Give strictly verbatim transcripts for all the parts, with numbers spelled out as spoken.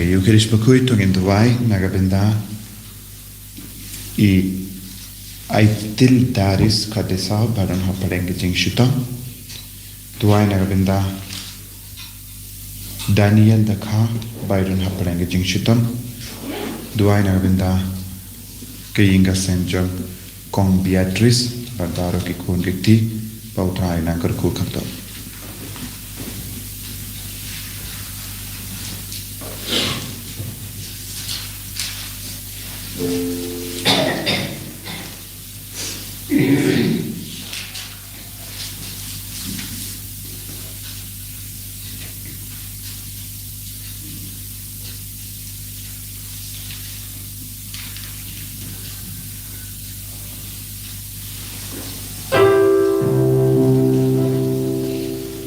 Ïa u Khrist bakhuid to ngin duwai na ka bynta i Aitil Daris Khadesa ba don hapdeng ka jingshitom. Duwai na ka bynta Daniel Dakha ba don hapdeng ka jingshitom. Duwai na ka bynta ka ïing ka sem jong Kong Beatrice bad baroh ki khun ki kti, ba U Trai un nang kyrkhu kyrdoh.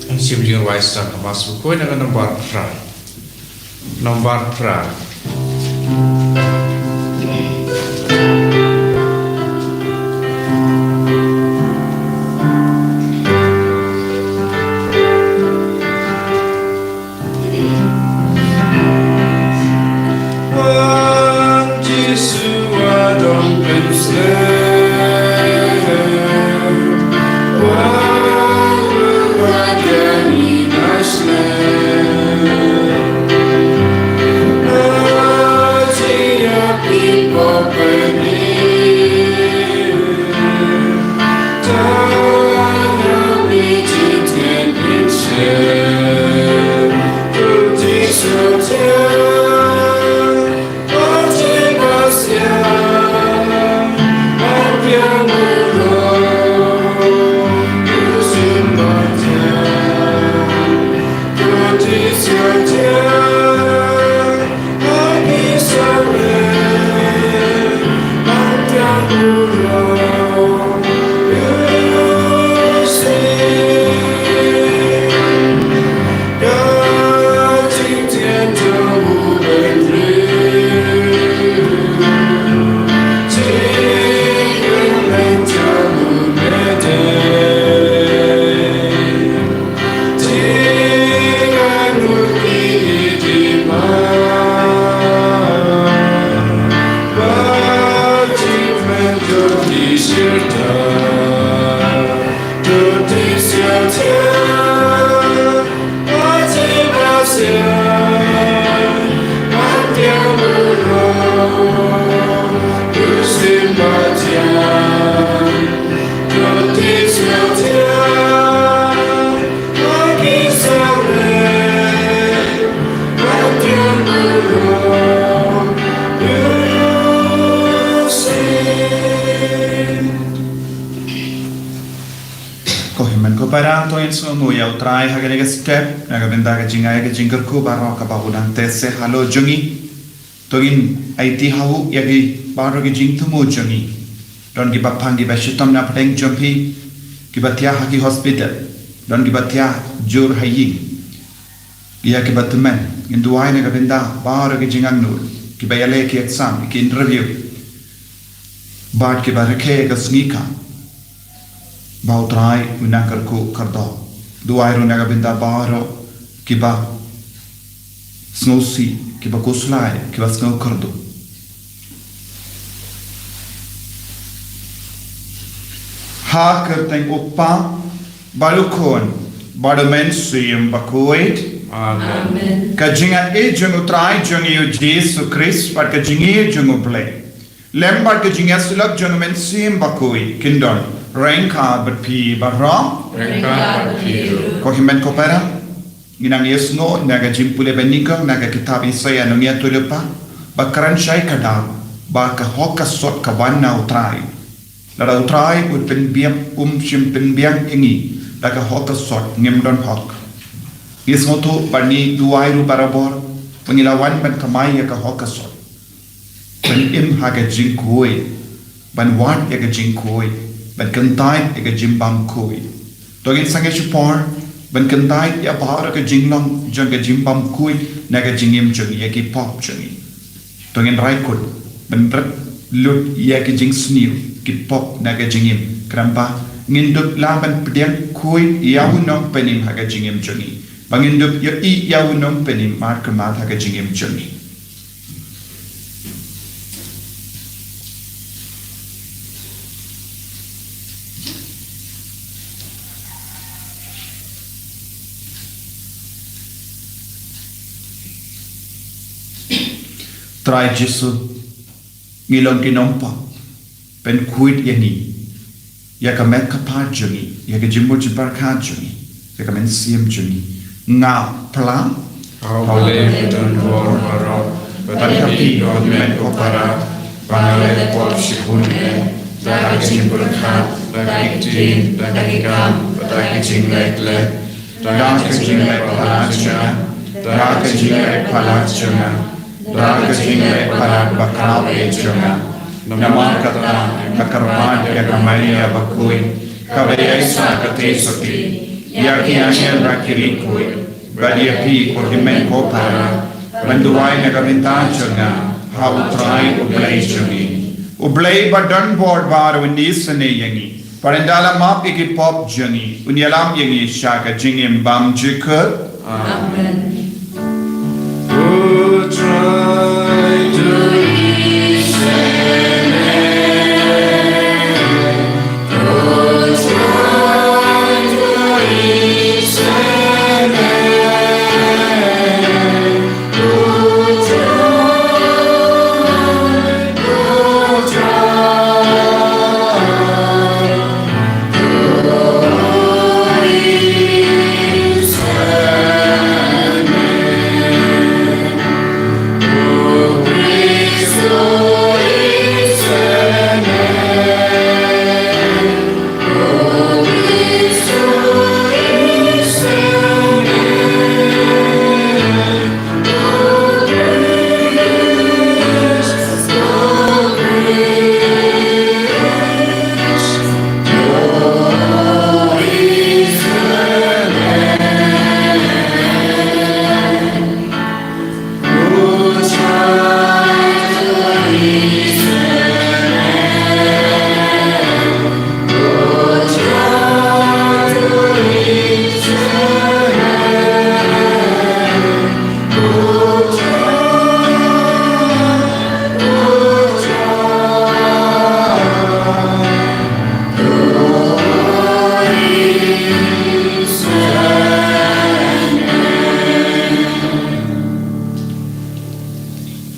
Ngan shim jingrwai sdang ha Mass bakhuid na ka nombar phra. Nombar phra. Wan Jisu, wan don pynslem, wan wan wan ïa ngi na shlem. Wan ïa phi pop pynïaid. Ko hynmen ko para, to ngin sngewnguh ïa U Trai ha kane ka step na ka bynta ka jingai ka jingkyrkhu baroh kaba u dang teh seh halor jong ngi. To ngin aiti ha u ïa ki baroh ki jingthmu jong ngi. Don kiba pang kiba shitom na pdeng jong phi, kiba thiah ha ki hospital, don kiba thiah jur ha ïing. Ïa kiba tymmen, ngin duwai na ka bynta baroh ki jingangnud, kiba ïaleh ki exam, ki interview, bad kiba rakhe ka sngi ka, ba U Trai un nang kyrkhu kyrdoh. Duwai ruh na ka bynta baroh kiba sngewsih, kiba khuslai, kiba sngew kyrduh. Ha ka kyrteng U Kpa, bad U Khun, bad U Mynsiem Bakhuid. Amen. Amen. Ka jingaiei jong U Trai jong ngi U Jisu Khrist, bad ka jingïeit jong U Blei, lem bad ka jingïasyllok jong U Mynsiem Bakhuid, kin don ryngkat bad phi baroh. Ryngkat bad phi ruh. Ko hynmen ko para, ngi nang ïasngew na ka jingpule banyngkong na ka kitab Isaïah, nongïathuhlypa ba kren shai ka daw ba ka hok ka sot ka wan na U Trai. Lada U Trai um pynbiang, um shym pynbiang ïa ngi da ka hok ka sot, ngim don hok. Ngi sngewthuh bad ngi duwai ruh barabor ba ngi la wan ban kamai ïa ka hok ka sot, ban im ha ka jingkhuid, ban wad ïa ka jingkhuid, ban kyntait ïa ka jingbymkhuid. To ngin sangeh shipor ban kyntait ïa baroh ka jinglong jong ka jingbymkhuid na ka jingim jong ngi, ïa ki pop jong ngi. To ngin rai kut ban rit lut ïa ki jingsniew, ki pop na ka jingim, khnang ba ngin dup lah ban pdiang khuid ïa U Nongpynim ha ka jingim jong ngi, ba ngin dup ïohi ïa U Nongpynim markhmat ha ka jingim jong ngi. Trai Jisu, ngi long ki nongpop, pynkhuid ïa ngi, ïa ka met ka phad jong ngi, ïa ka jingmut jingpyrkhat jong ngi, ïa ka mynsiem jong ngi. Nga phla ha U Blei badonbor baroh, bad ha phi ko hynmen ko para, ba nga la pop shibun eh, da ka jingpyrkhat, da ki ktien, da ki kam, da ki jingleh leh, da ka jingleh palat jong nga, da ka jingleh palat jong nga, da ka jingleh palat bakhraw eh jong nga. Namar kata, nga kyrpad ïa ka Maria bakhuid, kaba ïaishah katei sotti ïa ki angel bad ki riewkhuid, bad ïa phi ko hynmen ko para, ban duwai na ka bynta jong nga ha U Trai U Blei jong ngi. U Blei badonbor baroh un isynei ïa ngi, bad un da la map ïa ki pop jong ngi, un ïalam ïa ngi sha ka jingim bymjukut. Amen.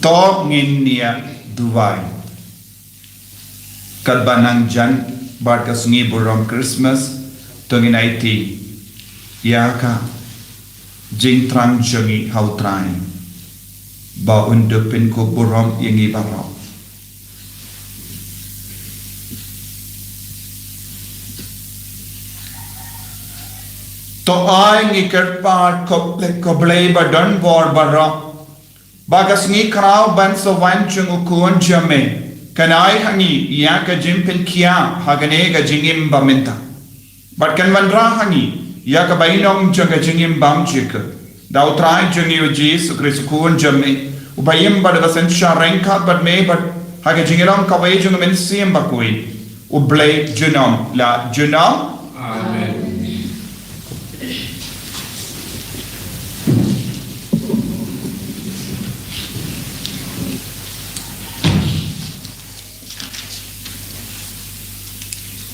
To ngin ïa duwai. Katba nang jan bad ka sngi burom Christmas, to ngin aiti ïa ka jingthrang jong ngi ha U Trai, ba un da pynkup burom ïa ngi baroh. To ai ngi kyrpad ko Blei, ko Blei badonbor baroh, ba ka sngi khraw ban sa wan jong U Khun jong me, kan ai ha ngi ïa ka jingpynkhiah ha kane ka jingim ba mynta, bad kan wanrah ha ngi ïa ka bainong jong ka jingim bymjukut. Da U Trai jong ngi U Jisu Khrist U Khun jong me, uba im bad uba synshar ryngkat bad me bad ha ka jingïalong kawei jong U Mynsiem Bakhuid, U Blei junom la junom. Amen.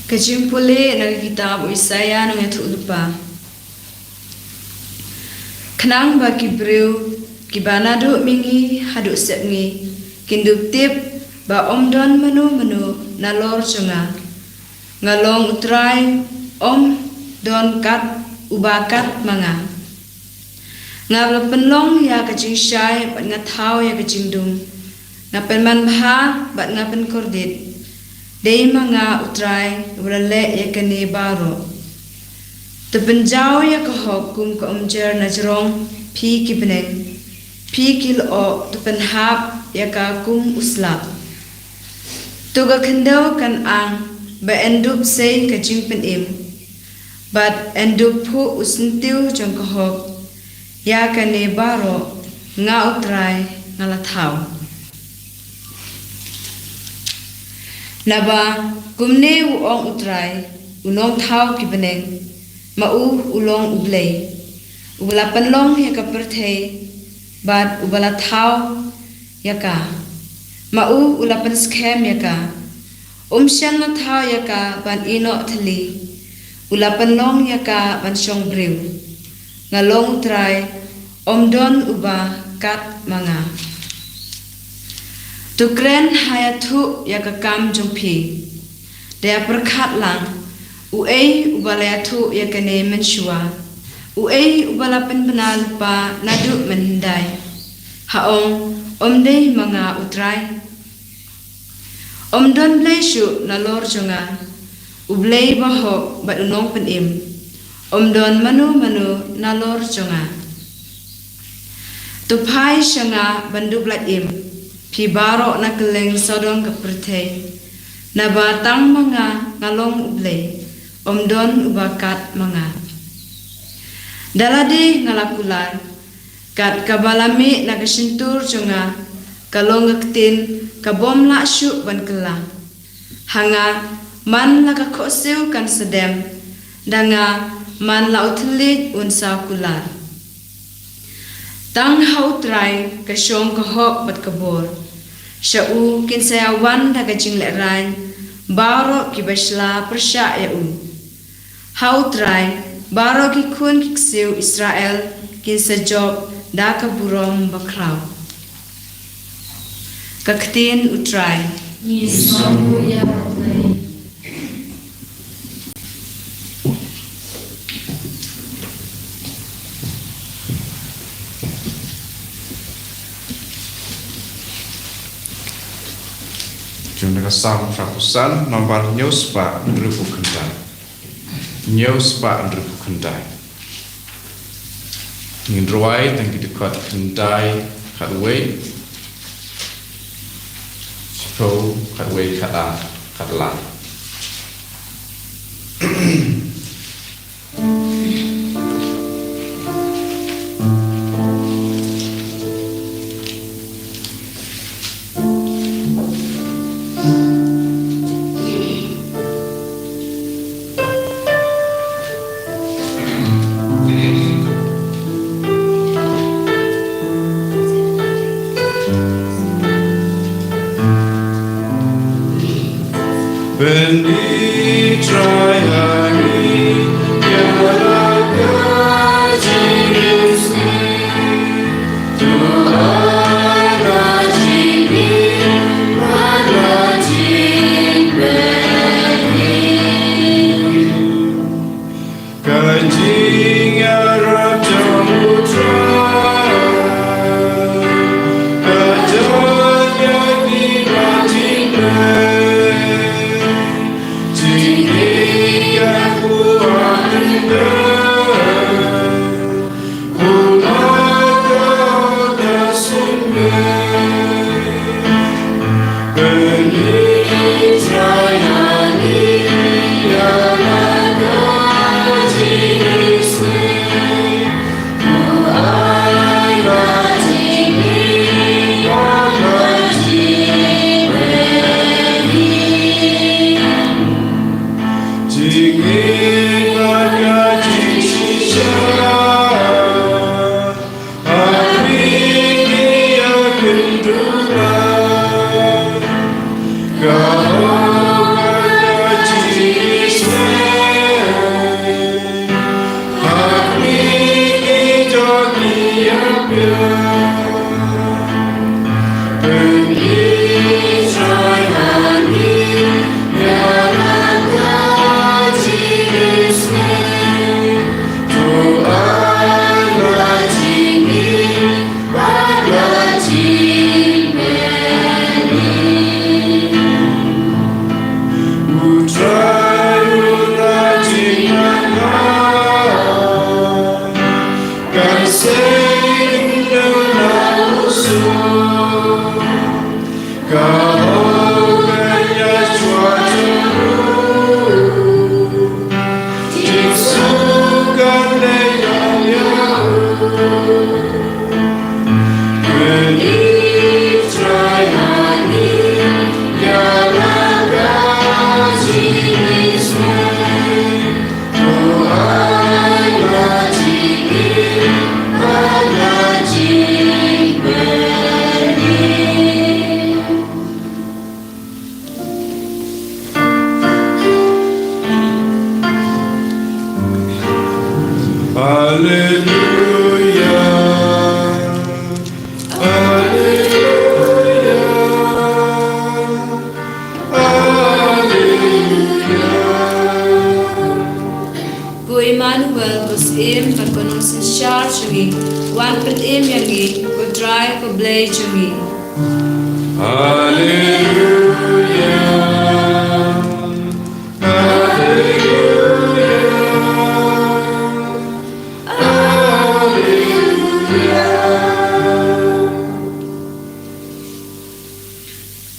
Ka jingpule na ka kitab u Isaïah nongïathuhlypa. Khnang ba ki briew kiba naduh mihngi haduh sepngi kin dup tip ba ym don mano mano nalor jong nga. Nga long U Trai, ym don kat uba kat ma nga. Nga la pynlong ïa ka jingshai bad nga thaw ïa ka jingdum. Nga pynman bha bad nga pynkordit. Dei ma nga U Trai uba la leh ïa kane baroh. To pynjaw ïa ka hok kum ka umjer na jrong, phi ki bneng. Phi ki lyoh, to pynhap ïa ka kum u slap. To ka khyndew kan ang ba yn dup sei ka jingpynim, bad yn dup phuh u syntiew jong ka hok. Ïa kane baroh nga U Trai nga la thaw. Naba kumne u ong U Trai, u Nongthaw ki bneng, ma u u long U Blei, uba la pynlong ïa ka pyrthei bad uba la thaw ïa ka. Ma u u la pynskhem ïa ka. Um shym la thaw ïa ka ban ïehnoh thylli. U la pynlong ïa ka ban shong briew. Nga long U Trai, ym don uba kat ma nga. To kren ha ïathuh ïa ka kam jong phi. Da ïa pyrkhat lang, uei uba la ïathuh ïa kane mynshuwa? Uei uba la pynbna lypa naduh mynhyndai? Ha ong, ym dei ma nga U Trai. Ym don blei shuh nalor jong nga, U Blei bahok bad U Nongpynim. Ym don mano mano nalor jong nga. To phai sha nga ban dup lait im, phi baroh na kylleng sawdong ka pyrthei. Naba tang ma nga nga long U Blei, ym don uba kat ma nga. Da lade nga la kular, kat kaba la mih na ka shyntur jong nga, ka long ka ktien kabym lah shuh ban kylla. Ha nga, man la ka khohsiew kan sa dem, da nga, man la u thylliej un sa kular. Tang ha U Trai ka shong ka hok bad ka bor. Sha u kin sa ïa wan da ka jinglehrain baroh kiba shla pyrshah ïa u. Ha U Trai baroh ki khun ki ksiew Israel kin sa jop da ka burom bakhraw. Ka ktien U Trai. Ngi sngewbha ïa U Blei. Jong ka Salm shaphrang san, nambar hynñiew spah hynriewphew khyndai. Hynñiew spah hynriewphew khyndai. Ngin rwai tang ki dkhot khyndai, khatwei, shiphew, khatwei, khatar, khatlar. Ka jingïarap jong U Trai ka don ïa ngi ba jingpyrkhat. Jingïarap U Trai. synshar jong ngi, wan pynim ïa ngi, ko Trai ko Blei jong ngi. Haleluya. Haleluya. Haleluya.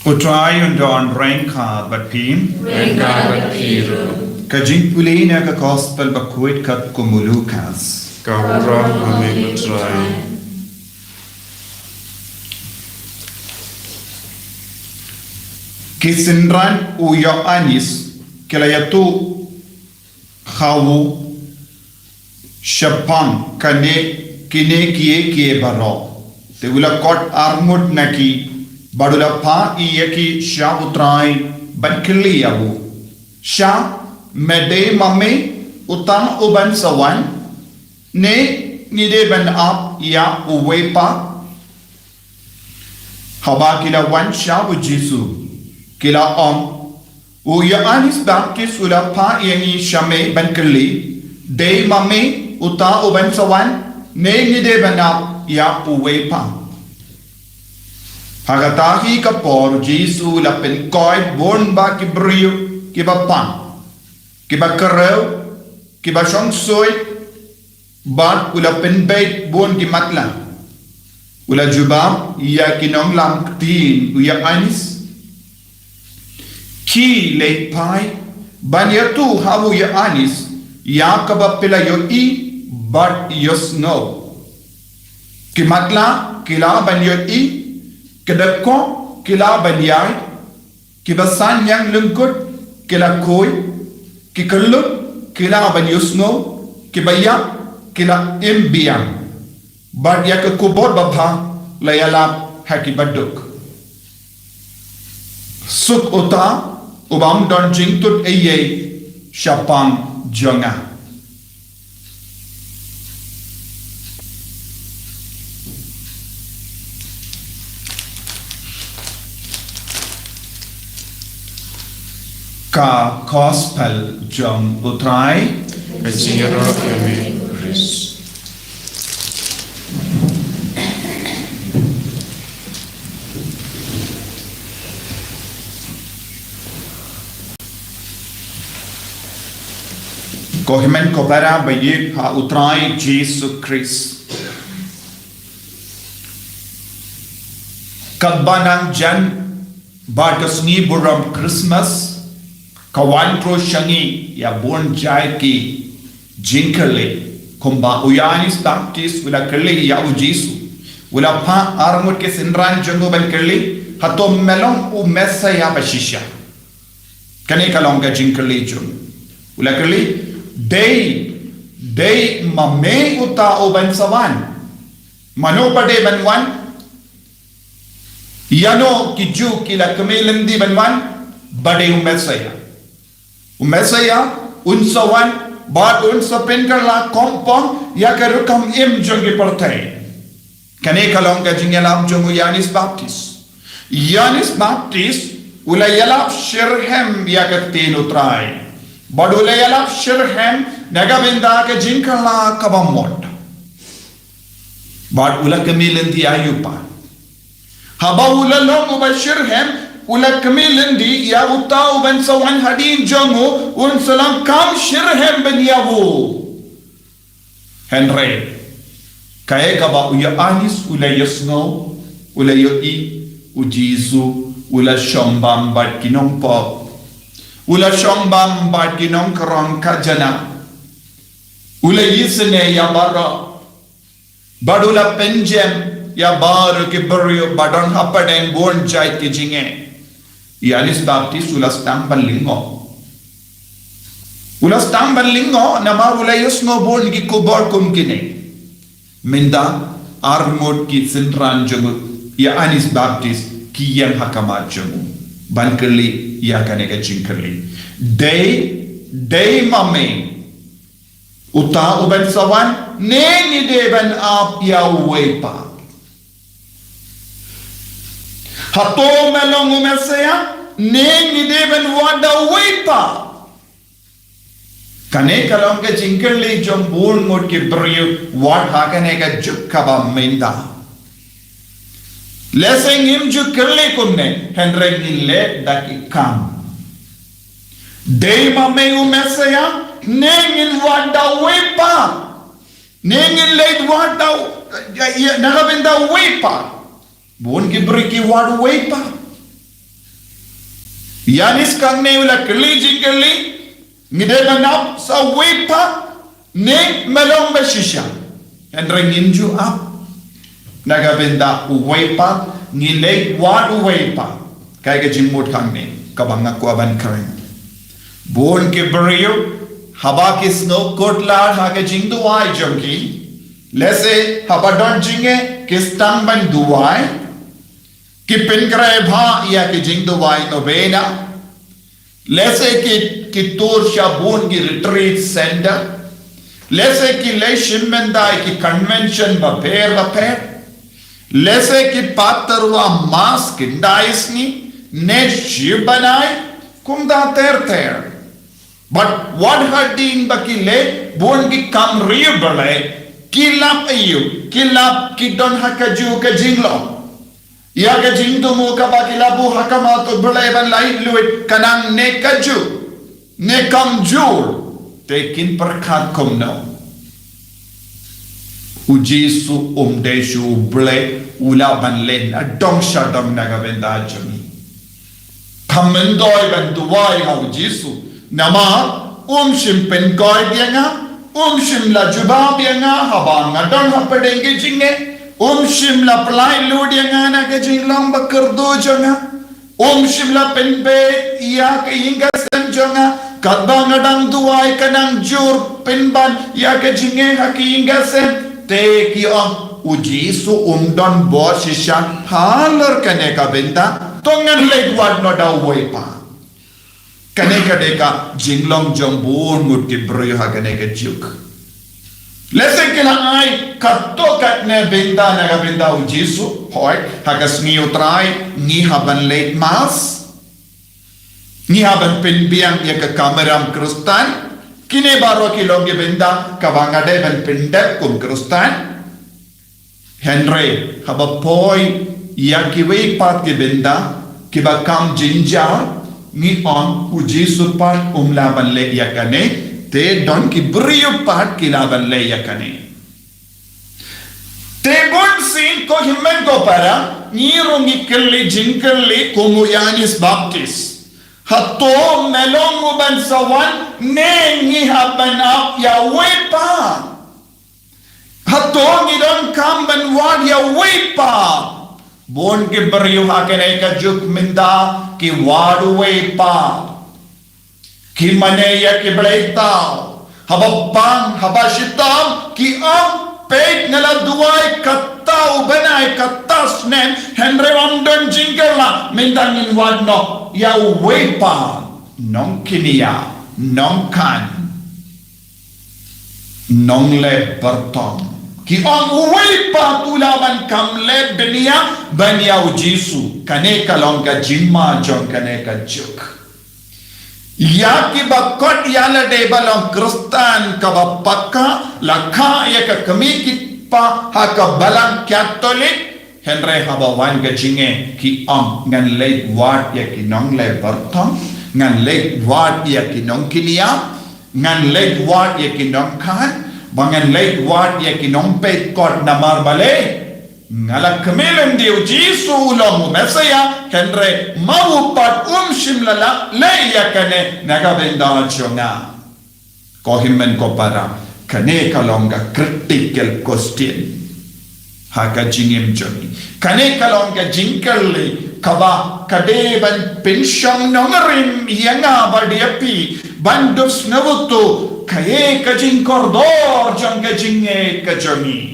U Trai un don ryngkat bad phi. Ryngkat bad phi ruh. Ka jingpule na ka Gospel bakhuid katkum u Lukas. Ka burom ha me ko Trai. Ki synran u Ïoannis ki la ïathuh ha u shaphang kane, kine kiei kiei baroh. Te u la khot arngut na ki bad u la phah ïa ki sha u Trai ban kylli ïa u, sha, me dei ma me uta uban sa wan, ne ngi dei ban ap ïa uwei pat? Haba ki la wan sha u Jisu, ki la ong, u Ïoannis Baptist u la phah ïa ngi sha me ban kylli, dei ma me uta uban sa wan, ne ngi dei ban ap ïa uwei pat? Ha kata hi ka por u Jisu u la pynkoit bun bah ki briew kiba pang, kiba kyriew, kiba shong suid, bad u la pynbeit bun ki matlah. U la jubab ïa ki nonglam ktien u Ïoannis, khie leit phai ban ïathuh ha u Ïoannis ïa kaba phi la ïohi bad ïohsngew. Ki matlah ki lah ban ïohi, ki dkhot ki lah ban ïaid, kiba san ïeng lyngkut ki la khuid, ki kyllut ki lah ban ïohsngew, kiba ïap ki la im biang, bad ïa ka khubor babha la ïalap ha kiba duk. Suk uta ubym don jingtut ei ei shaphang jong nga. Ka Gospel jong u Trai. Ka jingïaroh ïa me Khrist. Ko hynmen ko para ba ïeit ha u Trai Jisu Khrist. Katba nang jan bad ka sngi burom Christmas ka wan through sha ngi ïa bun jait ki jingkylli, kumba u Ïoannis Baptist u la kylli ïa u Jisu, u la phah arngut ki synran jong u ban kylli, hato me long u Messaïah ba shisha? Kane ka long ka jingkylli jong u. U la kylli, dei, dei ma me uta uban sa wan? Mano ba dei ban wan? Ïano ki Jiw ki la kmie lynti ban wan? Ba dei u Messaïah. U Messaïah un sa wan bad un sa pynkylla kongpong ïa ka rukom im jong ki pyrthei. Kane ka long ka jingïalap jong u Ïoannis Baptist. Ïoannis Baptist u la ïalap shitrhem ïa ka ktien u Trai. Bad u la ïalap shitrhem na ka bynta ka jingkylla kaba mut. Bad u la kmie lynti ïa u pat. Haba u la long uba shitrhem, u la kmie lynti ïa uta uban sa wan hadien jong u, un sa long kam shitrhem ban ïa u. Hynrei kaei kaba u Ïoannis u la ïohsngew, u la ïohi, u Jisu u la shong bam bad ki nongpop, u la shong bam bad ki nongkhrong khajana, u la isynei ïa baroh, bad u la pynjem ïa baroh ki briew ba don hapdeng bun jait ki jingeh. Ïoannis Baptist u la sdang ban lyngngoh. U la sdang ban lyngngoh namar u la ïohsngew bun ki khubor kum kine. Mynta arngut ki synran jong u Ïoannis Baptist ki ïeng ha khmat jong u ban kylli ïa kane ka jingkylli. Dei, dei ma me uta uban sa wan, ne ngi dei ban ap ïa uwei pat? Hato me long u Messaïah, ne ngi dei ban wad da uwei pat? Kane ka long ka jingkylli jong bun ngut ki briew wat ha kane ka juk kaba mynta. Lehse ngim ju kylli kumne, hynrei ngin leh da ki kam. Dei ma me u Messaïah, ne ngin wad da uwei pat, ne ngin leit wad da, ïa, ïa, na ka bynta uwei pat. Bun ki briew ki wad uwei pat. Ïa ngi sngewbha ne u la kylli jingkylli, ngi dei ban ap sa uwei pat, ne me long ba shisha. Hynrei ngim ju ap na ka bynta uwei pat, ngi leit wad uwei pat. Kaei ka jingmut hangne kaba nga kwah ban kren. Bun ki briew, haba ki sngewkut lad ha ka jingduwai jong ki, lehse haba don jingeh ki sdang ban duwai, ki pynkhreh bha ïa ki jingduwai novena. Lehse ki, ki tur sha bun ki retreat center. Lehse ki leit shim bynta ïa ki convention bapher bapher. Lehse ki pynpaw ïa u mass khyndai sngi ne shi bnai, kumta ter ter. Bad wat hadien ba ki leh bun ki kam ri-ïoh Blei, ki lap aïu, ki lap ki don ha kajuh ka jinglong. Ïa ka jingthmu kaba ki la buh ha khmat u Blei ban laitluid ka nang ne kajuh, ne kamjur, te kin pyrkhat kumno? U Jisu um dei shuh u Blei u lah ban leh nadong shadong na ka bynta jong ngi. Kam myntoi ban duwai ha u Jisu, namar um shym pynkoit ïa nga, um shym la jubab ïa nga haba nga don hapdeng ki jingeh, um shym la pyllait lut ïa nga na ka jinglong ba kyrduh jong nga, um shym la pynbeit ïa ka ïing ka sem jong nga, katba nga dang duwai ka nang jur pynban ïa ka jingeh ha ka ïing ka sem. Te ki ong u Jisu um don bor shisha halor kane ka bynta, to ngan leit wad noh da uwei pat. Kane ka dei ka jinglong jong bun ngut ki briew ha kane ka juk. Lehse ki la ai katto katne bynta na ka bynta u Jisu, hooid, ha ka sngi u Trai ngi hap ban leit mass, ngi hap ban pynbiang ïa ka kamram Khristan, kine baroh ki long ki bynta kaba nga dei ban pyndep kum Khristan. Hynrei haba poi ïa kiwei pat ki bynta kiba kham jynjar, ngi ong u Jisu pat um lah ban leh ïa kane, te don ki briew pat ki lah ban leh ïa kane. Te bunsien ko hynmen ko para, ngi ruh ngi kylli jingkylli kum u Ïoannis Baptist. Hato me long u ban sa wan ne ngi hap ban ap ïa uwei pat? Hato ngi donkam ban wad ïa uwei pat? Bun ki briew ha kane ka juk mynta ki wad uwei pat. Ki mane ïa ki blei thaw. Haba pang, haba shitom, ki ong, peit nga la duwai katta u bnai katta snem, hynrei ym don jingkylla, mynta ngin wad noh ïa uwei pat. Nongkñia, nongkhan, nongleh byrtong. Ki ong uwei pat u lah ban kam leh bniah ban ïa u Jisu. Kane ka long ka jingma jong kane ka juk. Ïa kiba kot ïa lade ba long Khristan kaba pakka, la kha ïa ka kmie ki kpa ha ka balang Katholik, hynrei haba wan ka jingeh ki ong ngan leit wad ïa ki nongleh byrtong, ngan leit wad ïa ki nongkñia, ngan leit wad ïa ki nongkhan, ba ngan leit wad ïa ki nongpeit kot namar balei? Nga la kmen lem ïa u Jisu u long u Messaïah, hynrei ma u pat um shym la lah leh ïa kane na ka bynta jong nga. Ko hynmen ko para, kane ka long ka critical question ha ka jingim jong ngi. Kane ka long ka jingkylli kaba ka dei ban pynshong nongrim ïa nga bad ïa phi ban dup sngewthuh kaei ka jingkordor jong ka jingngeit ka jong ngi.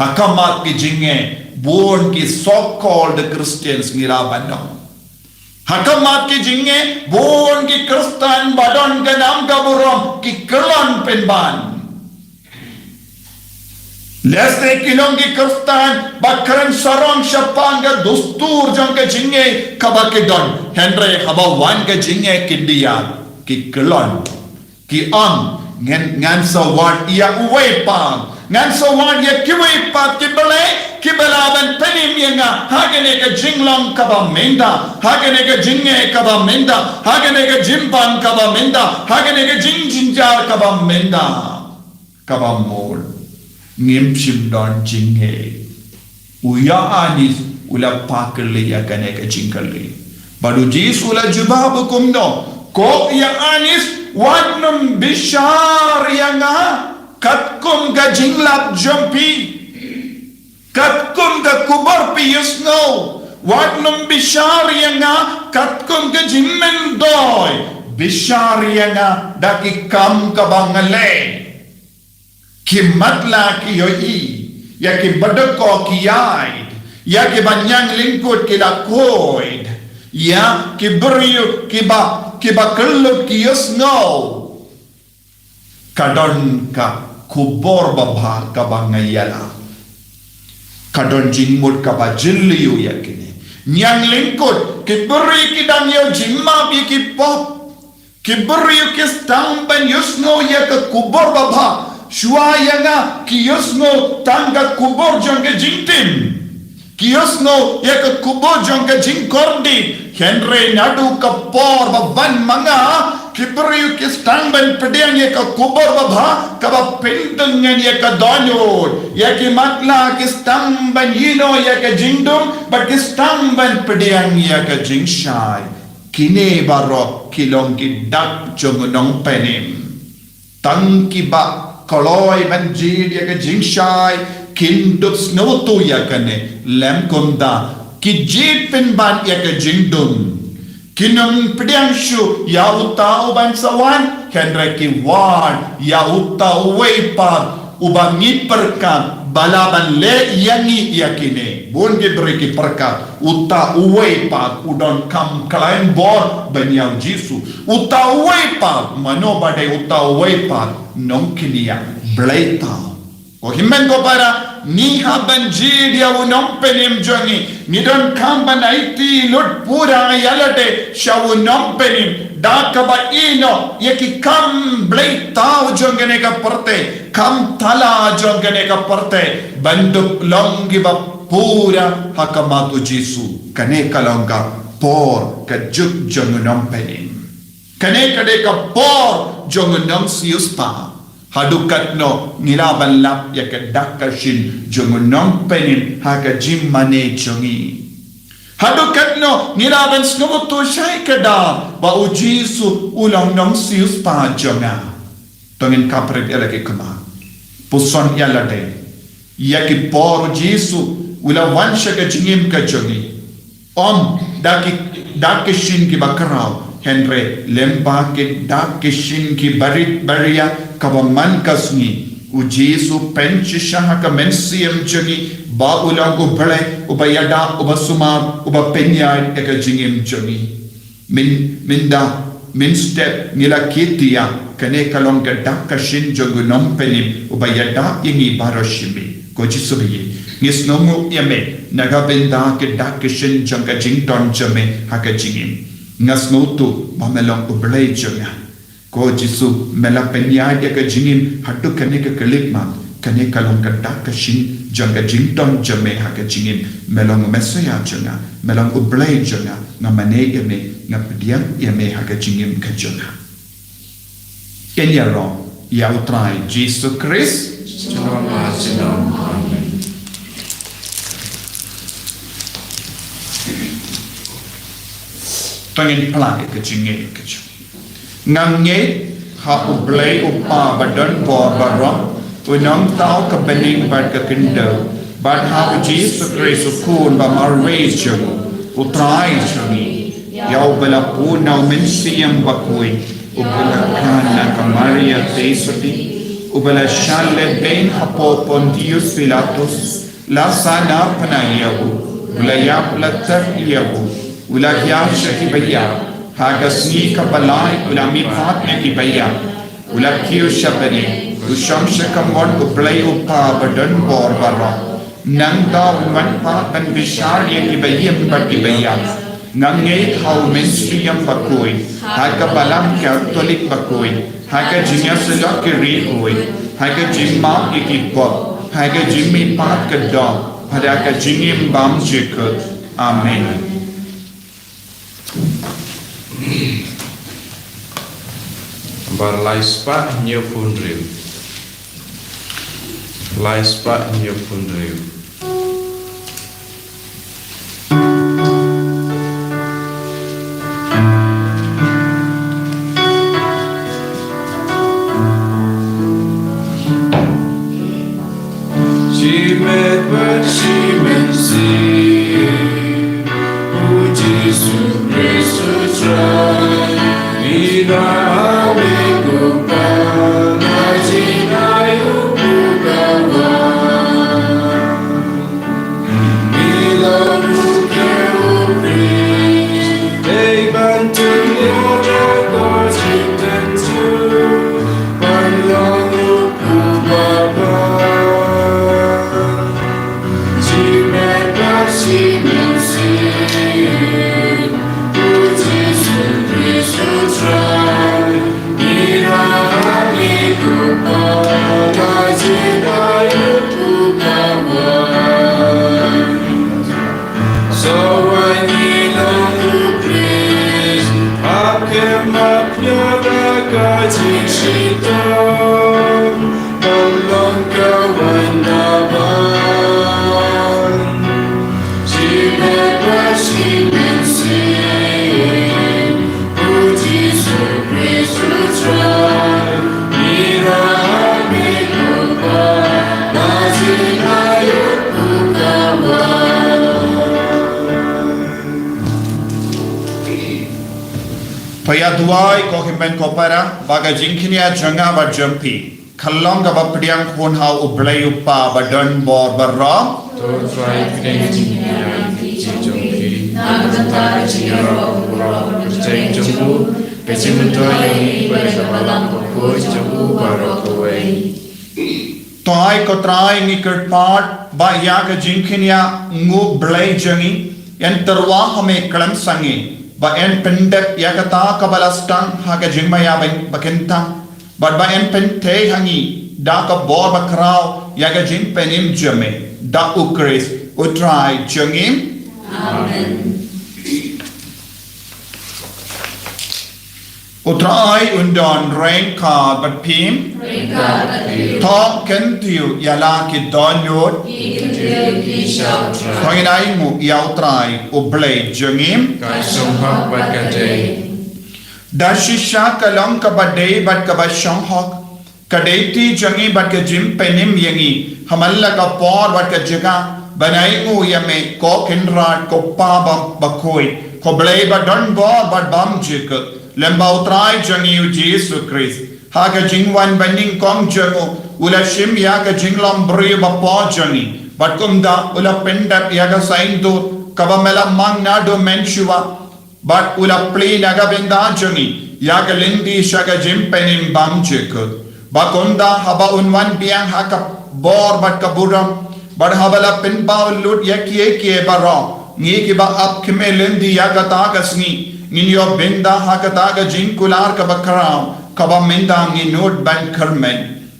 Ha khmat ki jingngeit bun ki so-called Christians ngi lah ban ong. Ha khmat ki jingngeit bun ki Khristan ba don ka nam ka burom ki kyllon pynban. Lehse ki long ki Khristan ba kren sarong shaphang ka dustur jong ka jingngeit kaba ki don, hynrei haba wan ka jingngeit khyndiat ki kyllon. Ki ong Ngan, ngan sa wad ïa uwei pat. Ngan sa wad ïa kiwei pat ki blei, kiba lah ban pynim ïa nga ha kane ka jinglong kaba mynta, ha kane ka jingeh kaba mynta, ha kane ka jingpang kaba mynta, ha kane ka jingjynjar kaba mynta. Kaba mut, ngim shym don jingeh. U Ïoannis u la phah kylli ïa kane ka jingkylli. Bad u Jisu u la jubab kumno, ko Ïoannis, wat nym bishar ïa nga katkum ka jinglap jong phi, katkum ka khubor phi ïohsngew. Wat nym bishar ïa nga katkum ka jingmyntoi. Bishar ïa nga da ki kam kaba nga leh. Ki matlah ki ïohi, ïa ki baduk ki ïaid, ïa ki banyngkong lyngkot ki la khuid, ïa ki briew kiba, kiba kyllut ki ïohsngew. Ka don ka khubor babha kaba nga ïalam. Ka don jingmut kaba jylliew ïa kine. Nyngkong lyngkot, ki briew ki dang ïoh jingmap ïa ki pop. Ki briew ki sdang ban ïohsngew ïa ka khubor babha. Shuwa ïa nga ki ïohsngew tang ka khubor jong ka jingtim. Ki ïohsngew ïa ka khubor jong ka jingkordit. Hynrei naduh ka por ba wan ma nga, ki briew ki sdang ban pdiang ïa ka khubor babha kaba pyndeng ïa ka dohnud. Ïa ki matlah ki sdang ban ïehnoh ïa ka jingdum, bad ki sdang ban pdiang ïa ka jingshai. Kine baroh ki long ki dak jong u nongpynim. Tang kiba kloi ban jied ïa ka jingshai kin dup sngewthuh ïa kane, lymda ki jied pynban ïa ka jingdum. Kin ym pdiang shuh ïa uta uban sa wan, hynrei ki wad ïa uta uwei pat uba ngi pyrkhat ba lah ban leh ïa ngi ïa kine. Bun ki briew ki pyrkhat uta uwei pat u donkam khlaiñ bor ban ïa u Jisu. Uta uwei pat, mano ba dei uta uwei pat? Nongkynïap. Blei thaw. Ko hynmen ko para, ngi hap ban jied ïa u nongpynim jong ngi. Ngi donkam ban aiti lut pura ïa lade sha u nongpynim da kaba ïehnoh ïa ki kam blei thaw jong kane ka pyrthei, kam thala jong kane ka pyrthei, ban dup long kiba pura ha khmat u Jisu. Kane ka long ka por ka juk jong u nongpynim. Kane ka dei ka por jong u nongsiewspah. Haduh katno ngi lah ban lap ïa ka dak ka shin jong u nongpynim ha ka jingmane jong ngi? Haduh katno ngi lah ban sngewthuh shai kdar ba u Jisu u long nongsiewspah jong nga? To ngin kap rit ïa la ki khmat. Puson ïa lade ïa ki por u Jisu u la wan sha ka jingim ka jong ngi. Ym da ki, dak ki shin kiba khraw, hynrei lyngba ki dak ki shin kiba rit ba ria kaba man ka sngi, u Jisu pynshisha ha ka mynsiem jong ngi ba u long u Blei uba ïada, uba sumar, uba pynïaid ïa ka jingim jong ngi. Myn, mynda mynstep ngi la kit ïa kane ka long ka dak ka shin jong u nongpynim uba ïada ïa ngi baroh shi miet. Ko Jisu baïeit, ngi sngewnguh ïa me na ka bynta ka dak ka shin jong ka jington jong me ha ka jingim. Nga sngewthuh ba me long u Blei jong nga. Ko Jisu, me la pynïaid ïa ka jingim haduh kane ka khyllipmat. Kane ka long ka dak ka shin jong ka jington jong me ha ka jingim. Me long u Messaïah jong nga, me long u Blei jong nga. Nga mane ïa me, nga pdiang ïa me ha ka jingim ka jong nga. Ïa ngi ïaroh ïa u Trai Jisu Khrist. Shalom, shalom. Amen. To ngin phla ïa ka jingngeit ka jong ngi. Nga ngeit ha u Blei u Kpa ba don bor baroh, u Nongthaw ka bneng bad ka khyndew, bad ha u Jisu Khrist u Khun ba marwei jong u, u Trai jong ngi, ïa uba la bun na u Mynsiem Bakhuid, uba la kha na ka Maria Theisotti, uba la shah lehbeiñ hapoh Pontius Pilatus, la sahnarphna ïa u, u la ïap, la tep ïa u, u la hiar sha kiba ïap, ha ka sngi kaba lai u la mihpat na kiba ïap, u la kiew sha bneng, u shong sha kamon u Blei u Kpa ba don bor baroh. Nangta un wan pat ban bishar ïa kiba im bad kiba ïap. Nga ngeit ha u Mynsiem Bakhuid, ha ka Balang Katholik bakhuid, ha ka jingïasyllok ki riewkhuid, ha ka jingmap ïa ki pop, ha ka jingmihpat ka doh, ha ka jingim bymjukut. Amen. Bar lai spah hynñiew phew hynriew. Lai spah hynñiew phew hynriew. Shimet bad shimensien, u Jisu Khrist u Trai, ngi la ame ko pa, na jingai u pu ka wan. Ngi la ruh ke u Khrist, dei ban tynjuh ïa ka jingtynjuh, ban long ruh u Baba. Shimet bad shimensien, u Jisu Khrist u Trai, ngi la ame ko pa, na jingai u pu ka wan. Sa wan ngi long u Khrist, hap kem hap ïa ka jingshitom. Ban long ka wan na ban. Shimet bad shimensien, u Jisu Khrist u Trai, ngi la ame ko pa, na jingai u pu ka wan. Phi ïa duwai ko hynmen ko para, ba ka jingkñia jong nga bad jong phi kan long kaba pdiang khun ha u Blei u Kpa ba don bor baroh. To Trai, pdiang jingkñia jong phi na ka bynta ka jingïaroh baroh, ka jingïaroh jong u, ka jingmyntoi ïa ngi bad ka balang bakhuid jong u baroh kawei. To ai ko Trai ngi kyrpad ba ïa ka jingkñia nguh Blei jong ngi, ïa tyrwa ha me khlem sangeh, ba yn pyndep ïa kata kaba la sdang ha ka jingmaïa ba, ba kyntang. Bad ba yn pynthei ha ngi da ka bor ba khraw ïa ka jingpynim jong me, da u Khrist u Trai jong ngi. Amen. U Trai un don ryngkat bad phi. Ryngkat bad phi. To kyntiew ïa la ki dohnud. Ki kyntiew ki sha u Trai. To ngin ainguh ïa u Trai u Blei jong ngi. Ka shong hok bad ka dei. Da shisha ka long kaba dei bad kaba shong hok, ka dei ti jong ngi bad ka jingpynim ïa ngi, ha man la ka por bad ka jaka, ban ainguh ïa me ko Kynrad, ko Pa ba, bakhuid, ko Blei ba don bor bad bymjukut, lem bad u Trai jong ngi u Jisu Khrist. Ha ka jingwan banyngkong jong u, u la shim ïa ka jinglong briew ba por jong ngi, bad kumta u la pyndep ïa ka saiñdur kaba me la mang naduh mynshuwa, bad u la plie na ka bynta jong ngi ïa ka lynti sha ka jingpynim bymjukut. Bad kumta haba un wan biang ha ka bor bad ka burom, bad haba la pynpaw lut ïa kiei kiei baroh, ngi kiba ap kmie lynti ïa kata ka sngi ngin ïoh bynta ha kata ka jingkular kaba khraw, kaba mynta ngi nud ban kyrmen.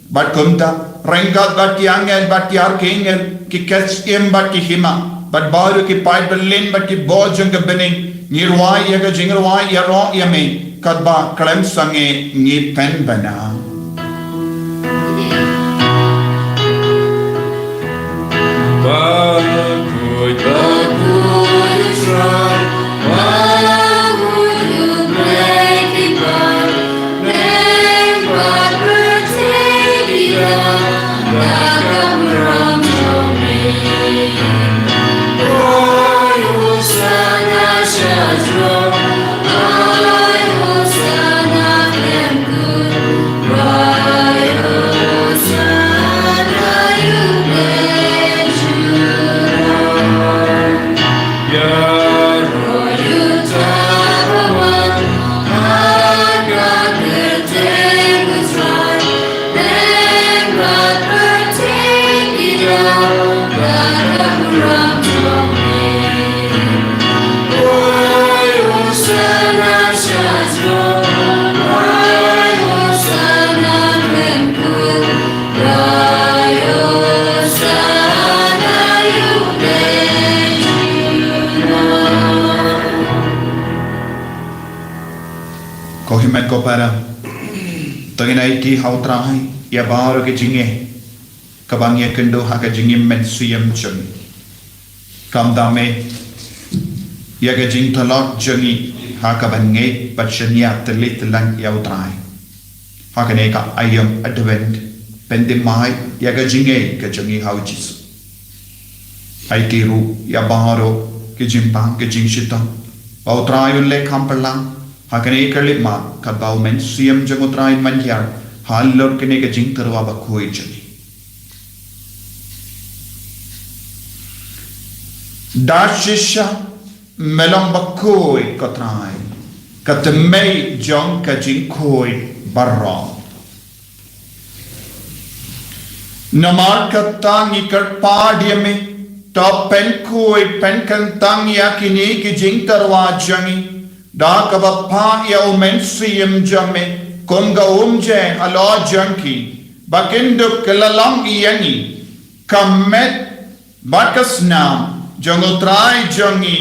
Bad kumta, ryngkat bad ki angel bad ki arkangel, ki kshaïing bad ki hima, bad baroh ki paidbah bymjukut bad ki bor jong ka bneng, ngi rwai ïa ka jingrwai ïaroh ïa me, katba khlem sangeh ngi pynbna. Ko hynmen ko para, to ngin aiti ha U Trai ïa baroh ki jingeh kiba ngi ïakynduh ha ka jingim mynsiem jong ngi. Kam dam eh ïa ka jingtlot jong ngi ha kaba ngeit bad shaniah tylli tyllang ïa U Trai ha kane ka aïom Advent, pynthymmai ïa ka jingngeit ka jong ngi ha U Jisu. Aiti ruh ïa baroh ki jingpang ki jingshitom ba U Trai un leh kham pyrshah ha kane ka khyllipmat, katba u mynsiem jong U Trai un manghiar halor kane ka jingtyrwa bakhuid jong ngi. Da shisha me long bakhuid, ko Trai, ka tymmen jong ka jingkhuid baroh. Namar kata ngi kyrpad ïa me, to pynkhuid pynkyntang ïa kine ki jingtyrwa jong ngi da kaba phah ïa u mynsiem jong me kum ka umjer halor jong ki, ba kin dup kylla long ïa ngi ka met bad ka snam jong U Trai jong ngi,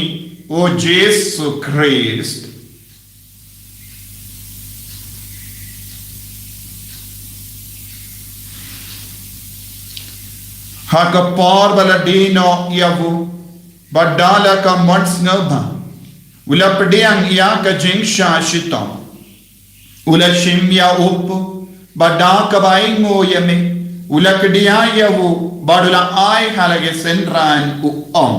U Jisu Khrist. Ha ka por ba la die noh ïa u, bad da la ka mon sngewbha, u la pdiang ïa ka jingshah shitom. U la shim ïa u paw, bad da kaba ainguh ïa me, u la kdiah ïa u, bad u la ai ha la ki synran, u ong: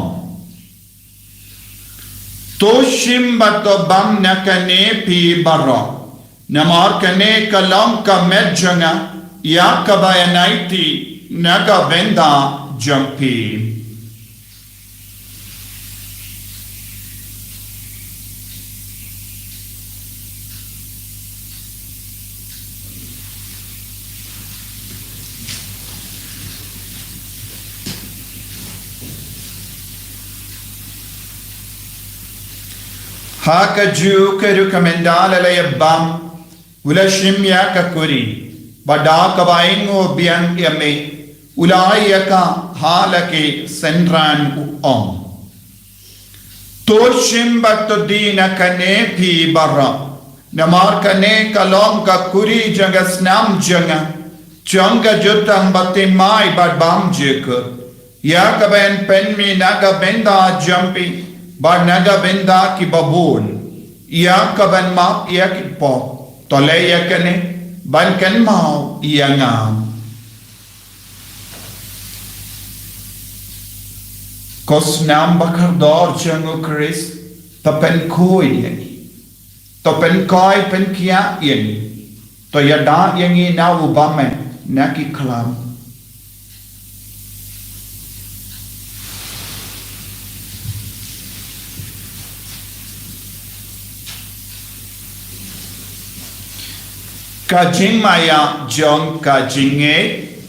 To shim bad to bam na kane phi baroh, namar kane ka long ka met jong nga, ïa kaba yn aiti na ka bynta jong phi. Ha kajuh ka rukom ynda la ïa bam, u la shim ïa ka kuri, bad da kaba ainguh biang ïa me, u la ai ïa ka ha la ki synran, u ong: To shim bad to die na kane phi baroh, namar kane ka long ka kuri jong ka snam jong nga, jong ka jutang bathymmai bad bymjukut, ïa kaba yn pynmih na ka bynta jong phi bad na ka bynta kiba bun, ïa kaban map ïa ki pop. To leh ïa kane ban kynmaw ïa nga. Ko snam bakordor jong U Khrist, to pynkhuid ïa ngi. To pynkhuid pynkhiah ïa ngi. To ïada ïa ngi na u bymman na ki khlam. Ka jingmaïa jong ka jingngeit.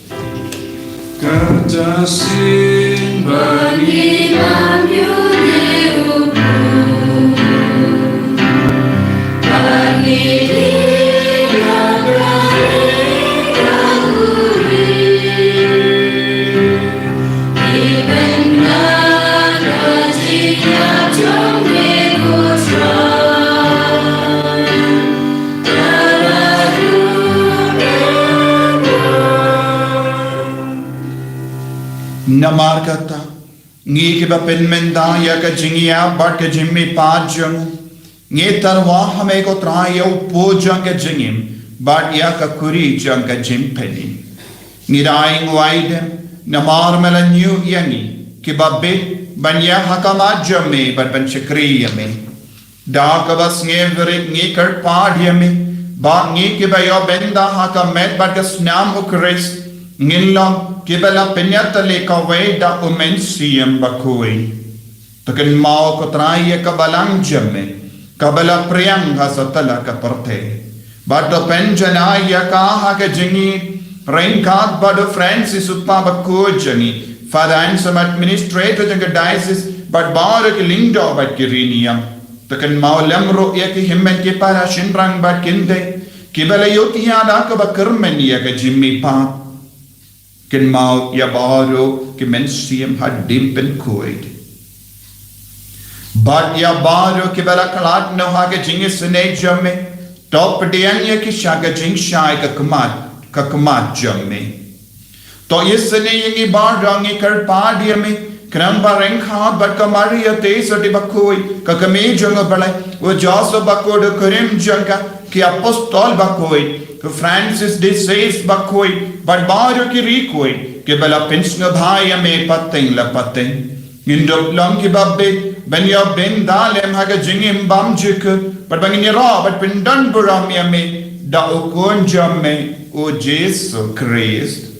Kata sien ba ngi lam ïa u Blei, ba ngi dei na ka ri ka kuri. Namar kata, ngi kiba pynmynta ïa ka jingïap bad ka jingmihpat jong u, ngi tyrwa ha me ko Trai ïa u paw jong ka jingim bad ïa ka kuri jong ka jingpynim. Ngi da ainguh aidem namar me la ñiuh ïa ngi kiba bit ban ïaid ha khmat jong me bad ban shakri ïa me. Da kaba sngewrit ngi kyrpad ïa me ba ngi kiba ïoh bynta ha ka met bad ka snam U Khrist ngin long kiba la pynïatylli kawei da U Mynsiem Bakhuid. To kynmaw ko Trai ïa ka balang jong me kaba la pyrshang ha satlak ka pyrthei. Bad to pynjanai ïa ka ha ka jingim ryngkat bad u Francis u Papa bakhuid jong ngi, Father Anselm, Administrator jong ka Diocese, bad baroh ki lyngdoh bad ki riewniam. To kynmaw lem ruh ïa ki hynmen ki para shynrang bad kynthei kiba la ïohthiah da kaba kyrmen ïa ka jingmihpat. Kynmaw ïa baroh ki mynsiem hadien pynkhuid. Bad ïa baroh kiba la khlad noh ha ka jingisynei jong me, To pdiang ïa ki sha ka jingshai ka khmat, ka khmat jong me. To isynei ïa ngi baroh ngi kyrpad ïa me, khnang ba ryngkat bad ka Maria Theisotti bakhuid, ka kmie jong u Blei, u Joseph bakhuid u kurim jong ka, ki apostol bakhuid, u Francis de Sales bakhuid, bad baroh ki riewkhuid kiba la pynsngewbha ïa me pateng la pateng. Ngin dup long kiba bit ban ïoh bynta lem ha ka jingim bymjukut, bad ba ngin ïaroh bad pyndonburom ïa me da u Khun jong me, u Jisu Khrist.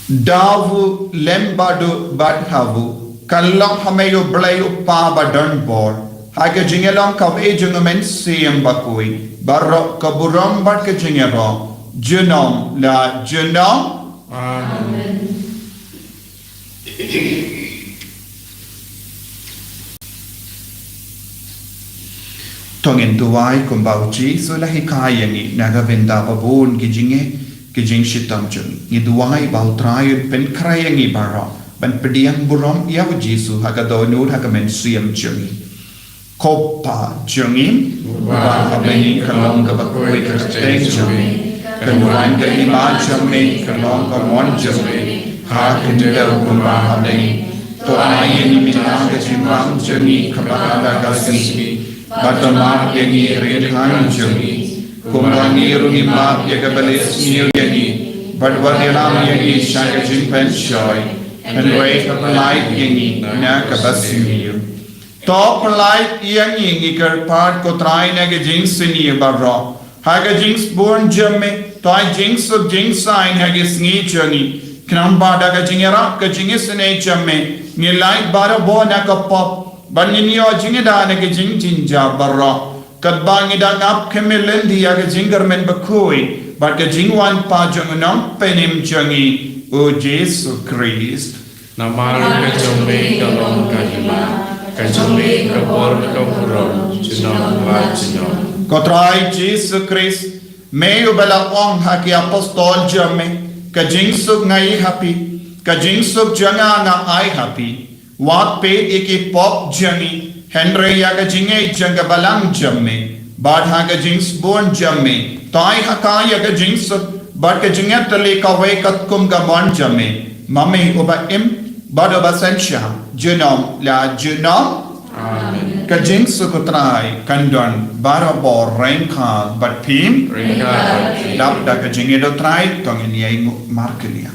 Da u lem bad u bad ha u, ka long ha me u Blei u Kpa badonbor, ha ka jingïalong kawei jong u Mynsiem Bakhuid, baroh ka burom bad ka jingïaroh, junom la junom. Amen. To ngin duwai kumba u Jisu u la hikai ïa ngi, na ka bynta ba bun ki jingeh, ki jingshitom jong ngi. Ngi duwai ba u Trai un pynkhreh ïa ngi baroh ban pdiang burom ïa u Jisu ha ka dohnud ha ka mynsiem jong ngi. Ko Pa jong ngi, uba ha bneng, ka long kaba khuid ka kyrteng jong me. Kan wan ka hima jong me, kan long ka mon jong me ha ka khyndew kumba ha bneng. To ai ïa ngi mynta ka jingbam jong ngi kaba ha ka sngi. Bad to map ïa ngi ïa ki kyrdan jong ngi, kumba ngi ruh ngi map ïa kiba leh sniew ïa ngi. Bad wat ïalam ïa ngi sha ka jingpynshoi, hynrei to pyllait ïa ngi na kaba sniew. To pyllait ïa ngi, ngi kyrpad ko Trai, na ka jingsniew baroh. Ha ka jingsbun jong me, to ai jingsuk jingsaiñ ha ka sngi jong ngi. Khnang ba da ka jingïarap ka jingisynei jong me, ngin lait barabor na ka pop, bad ngin ïoh jingïada na ka jingjynjar baroh. Katba ngi dang ap khmih lynti ïa ka jingkyrmen bakhuid bad ka jingwan pat jong u Nongpynim jong ngi, u Jisu Khrist. Namar ka jong me ka long ka hima, ka jong me ka bor, ka burom, junom la junom. Ko Trai Jisu Khrist, me uba la ong ha ki apostol jong me, ka jingsuk nga ai ha phi, ka jingsuk jong nga nga ai ha phi. Wat peit ïa ki pop jong ngi, hynrei ïa ka jingngeit jong ka Balang jong me. Bad ha ka jingsbun jong me, to ai ha ka ïa ka jingsuk bad ka jingïatylli kawei katkum ka mon jong me, ma me uba im bad uba synshar junom la junom. Amen. Ka jingsuk u Trai kan don barabor ryngkat bad phi. Ryngkat bad phi. Dap da ka jingïeit u Trai, to ngin ïai nguh markylliang.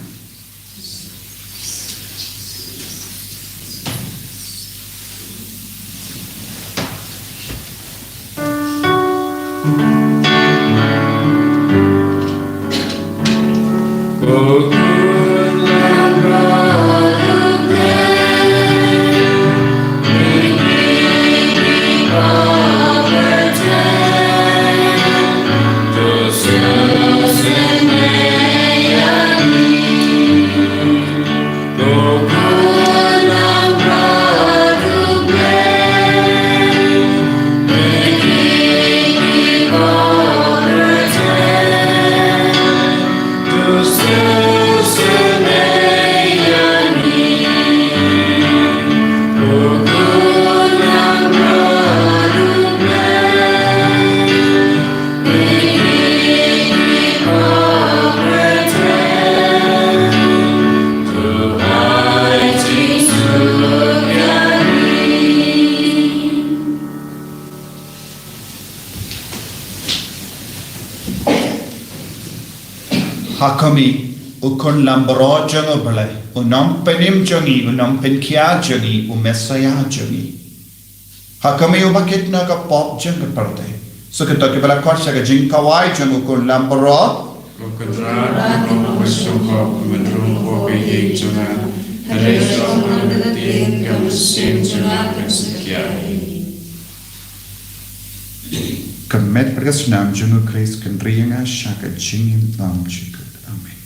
Ha khmih, u khun langbrot jong U Blei, u nongpynim jong ngi, u nongpynkhiah jong ngi, u Messaïah jong ngi. Ha khmih, uba kit na ka pop jong ka pyrthei. Sa kito kiba la khot sha ka jingkhawai jong u khun langbrot. Ko Kynrad, ym shym hok ba men rung hapoh ka ïing jong nga, hynrei shong hangne ka ktien, ka mynsiem jong nga kan sa khia ïa ngi. Ka met bad ka snam jong U Khrist kan ri ïa nga sha ka jingim bymjukut. Amen.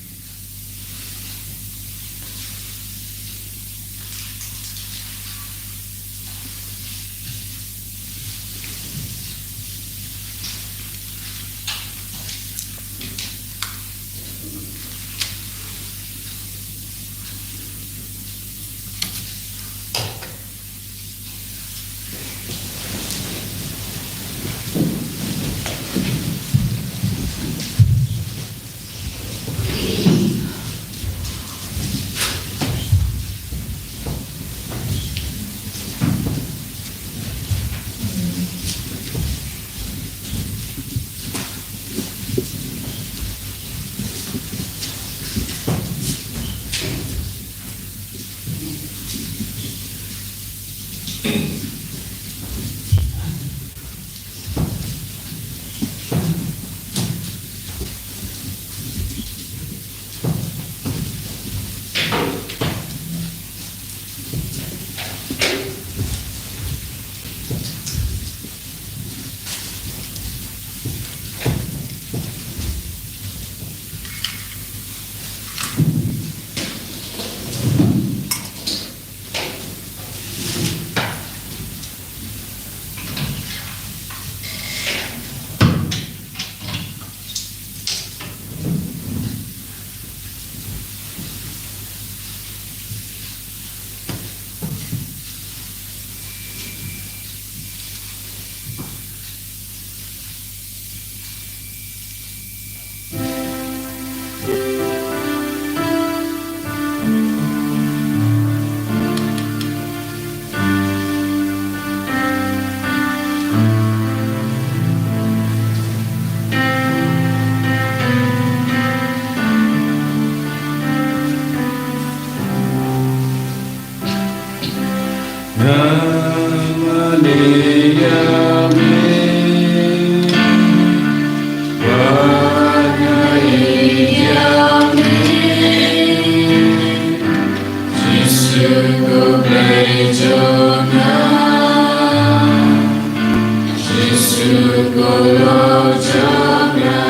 Jisu ko lok jong nga.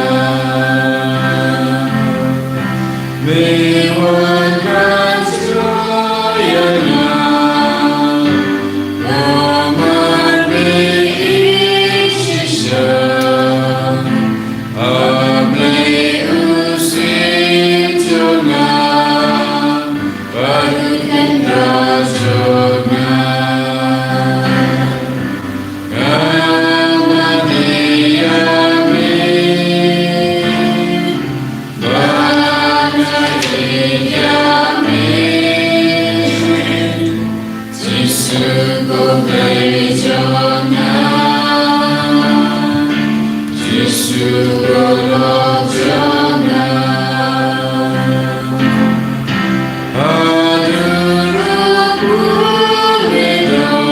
Me wan ras ïa nga. Namar me ïeit shisha. A Blei u Syiem jong nga. Bad u Khynra jong nga. Nga mane ïa me. Ba nga ïeit ïa me. Jisu ko Blei jong nga. Jisu ko lok jong nga. Haduh ruh pule don.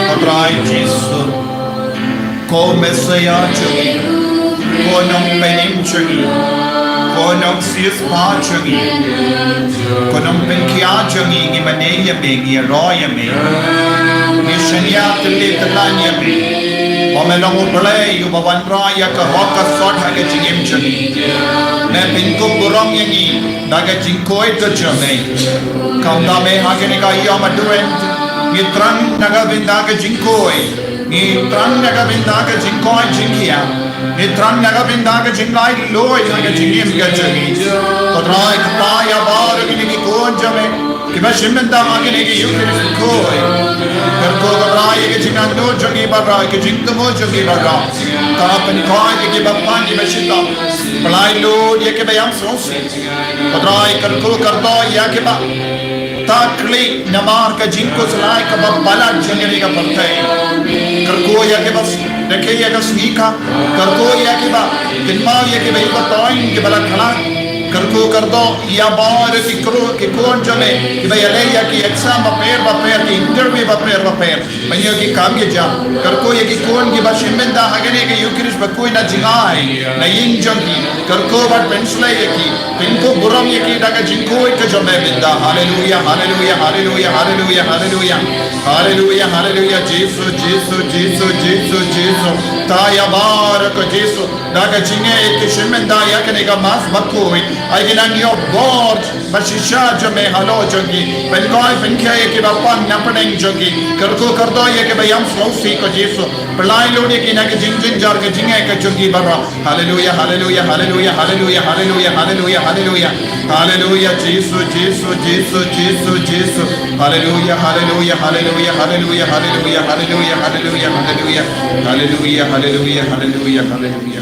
Ko Trai Jisu, ko Messaïah jong ngi, ko Nongpynim jong ngi, ko Nongsiewspah jong ngi, ko Nongpynkhiah jong ngi, ngi mane ïa me, ngi ïaroh ïa me, ngi shaniah tylli tyllaiñ ïa me. Ba me long U Blei uba wanrah ïa ka hok ka sot ha ka jingim jong ngi. Me pynkup burom ïa ngi da ka jingkoit ka jong me. Kumta me ha kane ka ïom advent, ngi thrang na ka bynta ka jingkoit, ngi thrang na ka bynta ka jingkoit jingkhiah, ngi thrang na ka bynta ka jinglaitluid ha ka jingim ka jong ngi. Ko Trai, kata ïa baroh kine ki khun jong me kiba shim bynta ha kane ka Eucharist khuid. Kyrkhu ko Trai ïa ka jingangnud jong ngi baroh, ka jingthmu jong ngi baroh. Kaba pynkoit ïa kiba pan kiba shitom, pynlaitluid ïa kiba ïam sngewsih. Ko Trai, kyrkhu kyrdoh ïa kiba taklieh namar ka jingkhuslai kaba palat jong kane ka pyrthei. Kyrkhu ïa kiba rakhe ïa ka sngi ka, kyrkhu ïa kiba kynmaw ïa kiba iwatoh, kiba la khlad. Kyrkhu kyrdoh ïa baroh ki khun, ki khun jong me kiba ïaleh ïa ki exam bapher bapher, ki interview bapher bapher. Ban ïoh ki kam ki jam. Kyrkhu ïa ki khun kiba shim bynta ha kane ka Eucharist bakhuid na jingai, na ïing jong ki. Kyrkhu bad pynshlei ïa ki, pynkup burom ïa ki da ka jingkhuid ka jong me mynta. Haleluia, haleluia, haleluia, haleluia, haleluia. Haleluia, haleluia, Jisu, Jisu, Jisu, Jisu, Jisu. Kata ïa baroh ko Jisu, da ka jingïeit ki shim bynta ïa kane ka Mass bakhuid. Ai ki nang ïoh bor ba shisha jong me halor jong ki. Pynkoit pynkhiah ïa kiba pang na pdeng jong ki. Kyrkhu kyrdoh ïa kiba ïam sngewsih ko Jisu. Pynlaitluid ïa ki na ka jingjynjar ka jingeh ka jong ki baroh. Haleluia, haleluia, haleluia, haleluia, haleluia, haleluia, haleluia. Haleluia, Jisu, Jisu, Jisu, Jisu, Jisu. Haleluia, haleluia, haleluia, haleluia, haleluia, haleluia, haleluia, haleluia. Haleluia, haleluia, haleluia, haleluia, haleluia.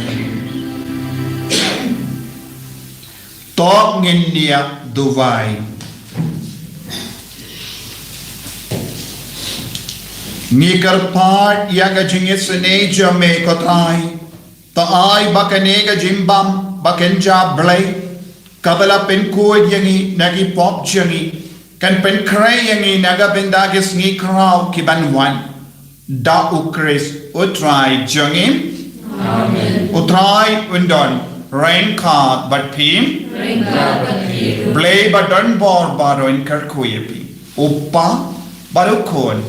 To ngin ïa duwai. Ngi kyrpad ïa ka jingisynei jong me ko Trai. To ai ba kane ka jingbam bakynja Blei, kaba la pynkhuid ïa ngi na ki pop jong ngi, kan pynkhreh ïa ngi na ka bynta ki sngi khraw ki ban wan. Da U Khrist U Trai jong ngi. Amen. U Trai un don ryngkat bad phi. Ryngkat bad phi. Blei ba don bor baroh un kyrkhu ïa phi. U Kpa, bad U Khun,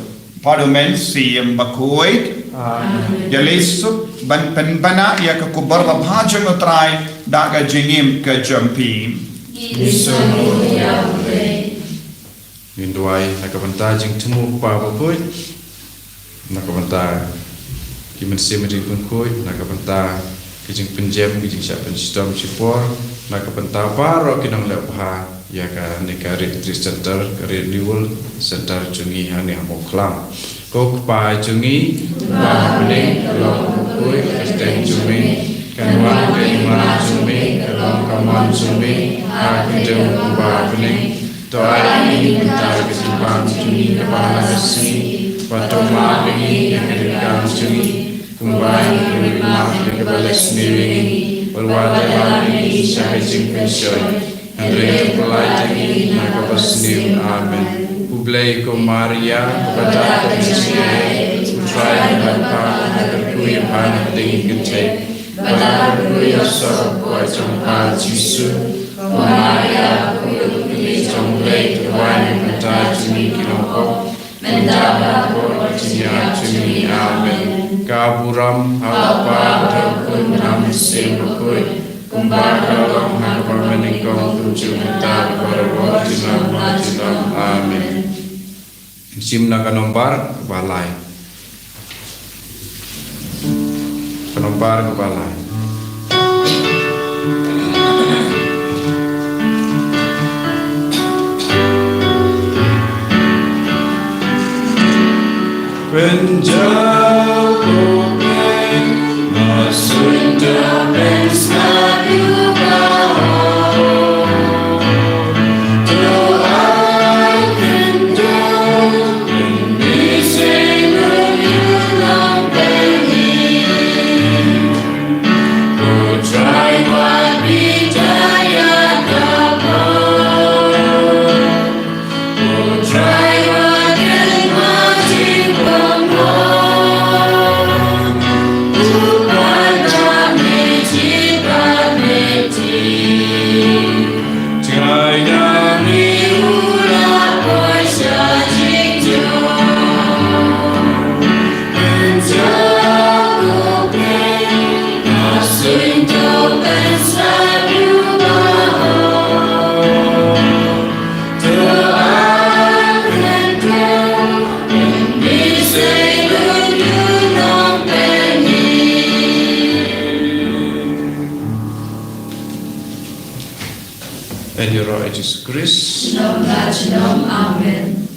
bad U Mynsiem Bakhuid. Amen. Ïa lei suk ban pynbna ïa ka khubor babha jong U Trai da ka jingim ka jong phi. Ngi sngewbha ïa U Blei. Ngin duwai na ka bynta jingthmu U Kpa Bakhuid, na ka bynta ki mynsiem jingpynkhuid, na ka bynta ki jingpynjem, ki jingshah pynshitom shipor, na ka bynta baroh ki nongleh bha ïa kane ka Red Tree Center, ka Renewal Center jong ngi hangne ha Mawkhlam. Ko Kpa jong ngi uba ha bneng, ka long ka kyrteng jong me, kan wan ka hima jong me, ka long ka mon jong me ha ka kyrteng uba ha bneng. To ai ïa ngi mynta ka jingbam jong ngi kaba ha ka sngi, bad to map ïa ngi ïa ka riewkam jong ngi, kumba ngi ruh ngi map ïa kiba leh sniew ïa ngi, bad wat la ïa ngi sha ka jingpynshoi, hynrei to pynlait ïa ngi na kaba sniew. Amen. Khublei ko Maria, kaba don ka jingïeit, U Trai u don bad pha, pha kyrkhu ïa pha na pdeng ki kynthei, bad pha kyrkhu ïa u soh u kpoh jong pha Jisu. Maria, ka khuid ka kmie jong U Blei, to wan ïa ka bynta jong ngi ki nongpop, mynta bad ha ka por jong ka kmie jong ngi. Amen. Ka burom ha u Kpa bad ha u Khun bad ha u Mynsiem Bakhuid, kumba ka la long ha ka por mynnyngkong, kumjuh mynta bad barabor, junom la junom. Amen. Shim na ka nombar kaba lai. Ka nombar kaba lai. Pynjah ko Blei, nga suiñ to pynsngap ïa u baroh. To ai khyndew, pynbeit ïa u nongpynim. Ko Trai wat peit ïa ka por. Yn ïaroh ïa Jisu Khrist. Junom la junom. Amen.